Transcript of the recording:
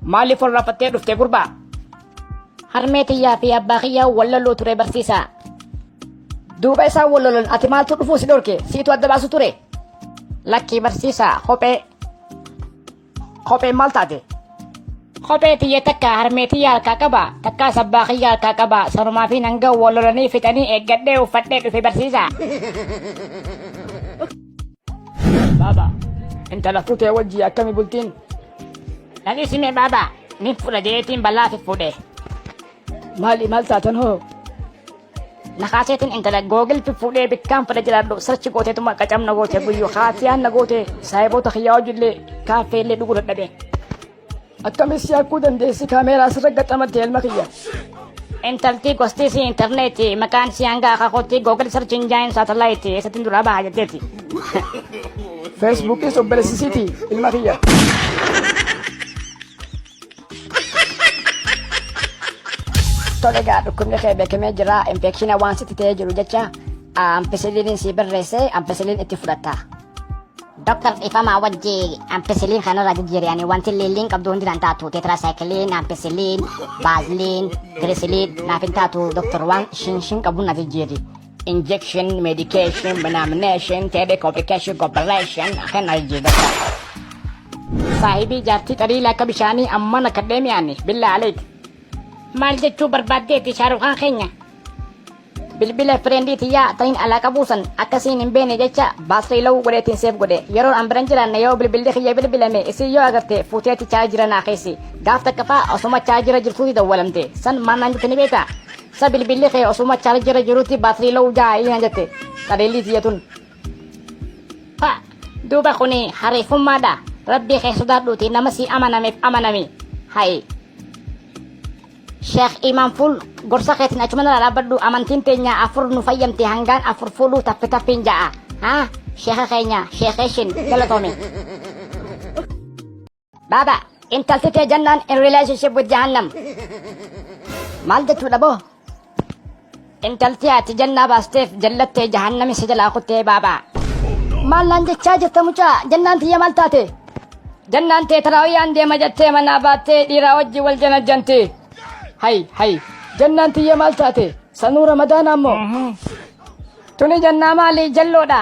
Maaliif ol rafattee dhufte gurbaa? Harmee tiyyaa fi abbaa kiyyaa wal loluu ture barsiisaa. Duuba isaan wal lolan ati maaltu dhufuu si dhorke? Siitu adda baasu ture? Lakkii barsiisaa kophee. Kopheen maal taate? Kophee tiyya takka harmee tiyya harkaa qaba, takkaas abbaa kiyya harkaa qaba. Sanumaa fi hanga wal lolanii fixanii eeggadhee uffadhee dhufe barsiisaa. Baaba, intala fuutee wajjii akkami bultiin? Nan isime baaba, nin fudha jeetiin balaa fi fuudhe. Maali maal taatan hoo? Na kaaseetiin intala googil fi fuudhee bikkaan fedha jiraadhu sarchi gooteetuma qacam na goote guyyu kaatiyaan na goote saahiboota kiyyaa wajjillee kaaffee illee dhuguu dadhabe. Akkamis si akkuu dandeessi kaameeraa sirra gaxamatte ilma kiyya. Intaltii gosti si intarneeti maqaan si hanga akaakootti googil sarchi injaayin saatalaayiti eessattiin duraa baha jetteeti. Feesbuukis obboleessisiiti ilma kiyya. Tole egaa dhukkubni kee beekamee jira infeekshina waan sitti ta'ee jiru jecha ampicilliniin sii barreesse ampicillin itti fudhatta. Doktar dhifamaa wajji ampicillin kanarraa jijjiiri ani wanti liilliin qabdu hundi naan taatu tetracycline, ampicillin, vaseline, glycerin naaf hin taatu doktar waan shinshin qabu na jijjiiri. Injection, medication, nomination, telecommunication, corporation kan na jijjiiri doktar. Saahibii jaartii xaliila akka bishaanii amma na kadhee mi'aani billaa aleek. Maal jechuu barbaaddeeti Shaarukaan keenya? Bilbila fireendii tiyyaa taniin alaa qabuu san akkasiin hin beekne jecha baatirii low godheetiin seef godhe. Yeroon an biran jiraanne yoo bilbilli kiyya bilbilame isii yoo agarte fuuteeti chaarjira naa keessi. Gaaf takka faa osuma chaarjira jirtuuti dawwalamte. San maal naan jette ni beektaa? Sa bilbilli kee osuma chaarjira jiruuti baatirii low jaa'ii naan jette. Xaliillii tiyya tun. Fa, duuba kuni hariifummaadha. Rabbii kee sodaadhuuti nama sii amanameef amanami. Hayi. Sheekh Imaan Fuul gorsa keetiin achuma nala dhaabbadhu amantiin teenya afur nu fayyamte hangaan afur fuudhuu taffi taffiin ja'a. Haa sheekha keenya sheekheeshin galatoomi. Baaba intalti tee jannaan in relationship with jahannam. Maal jechuudha boo? Intalti ati jannaa baasteef jallattee jahannami si jalaa kuttee baaba. Maal naan jechaa jirta mucaa jannaan tiyya maal taate? Jannaan tee taraawiyyaan deema jettee manaa baattee dhiiraa wajji wal janajjanti. Hay hay jannaan tiyya maal taate? Sanuu ramadaana ammoo. Tuni jannaa maali jalloodha.